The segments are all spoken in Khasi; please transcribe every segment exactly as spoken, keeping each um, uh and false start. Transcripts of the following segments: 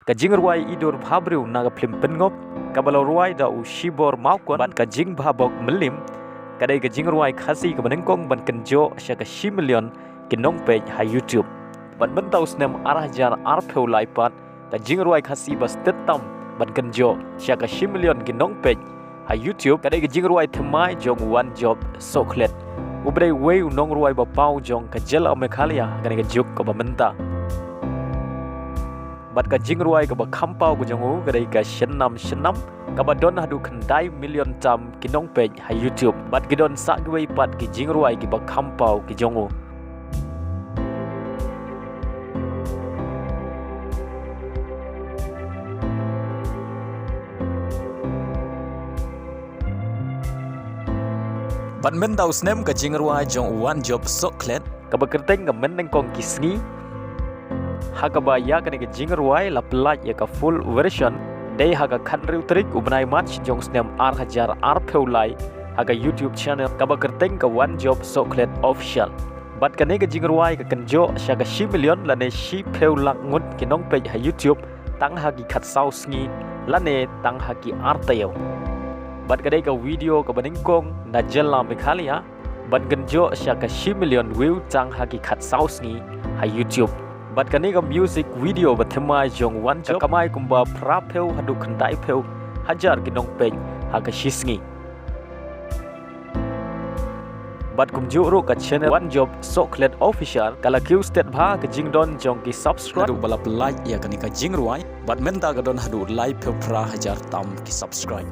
Ka jingrwai Idur Bhabriew na ka phlim Pynngop, kaba la rwai da u Shibor Mawkon, bad ka jingbhabok Mylliem, ka dei ka jingrwai Khasi kaba nyngkong ban kynjoh sha ka shi million ki nongpeit ha YouTube. Bad mynta u snem ar hajar arphew lai pat, ka jingrwai Khasi ba stet tam ban kynjoh sha ka shi million ki nongpeit ha YouTube, ka dei ka jingrwai thymmai jong u Wanjop Sohkhlet, uba dei uwei u nongrwai ba paw jong ka jylla Meghalaya ha kane ka juk kaba mynta. Bad ka jingrwai kaba kham paw ka jong u ka dei ka Shynnam Shynnam, kaba don haduh khyndai million tam ki nongpeit ha YouTube. Bad ki don sa kiwei pat ki jingrwai kiba kham paw ki jong u. Bad mynta u snem ka jingrwai jong u Wanjop Sohkhlet, kaba kyrteng ka Men Nyngkong Ki Sngi, ha kaba ïa kane ka jingrwai la pyllait ïa ka full version, dei ha ka khathynriew tarik u bnai March jong u snem ar hajar arphew lai, ha ka YouTube channel kaba kyrteng ka Wanjop Sohkhlet Official. Bad kane ka jingrwai ka kynjoh sha ka shi million lane shiphew lak ngut ki nongpeit ha YouTube tang ha ki khatsaw sngi lane tang ha ki ar taïew. Bad ka dei ka video kaba nyngkong na jylla Meghalaya ban kynjoh sha ka shi million view tang ha ki khatsaw sngi ha YouTube. Bad kane ka music video ba thymmai jong u Wanjop ka kamai kumba phraphew haduh khyndaiphew hajar ki nongpeit ha ka shi sngi. Bad kumjuh ruh ka channel Wanjop Sohkhlet Official ka la kiew stet bha ka jingdon jong ki subscribe, haduh ba la pyllait ïa kane ka jingrwai, bad mynta ka don haduh laiphew phra hajar tam ki subscribe.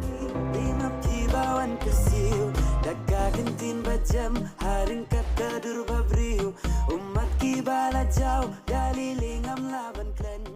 Ïa ma ki ba wan kyrsiew da ka ktien ba jem, ha ryngkat ka dur ba briew, u mat ki ba la jaw da lili ngam lah ban kren.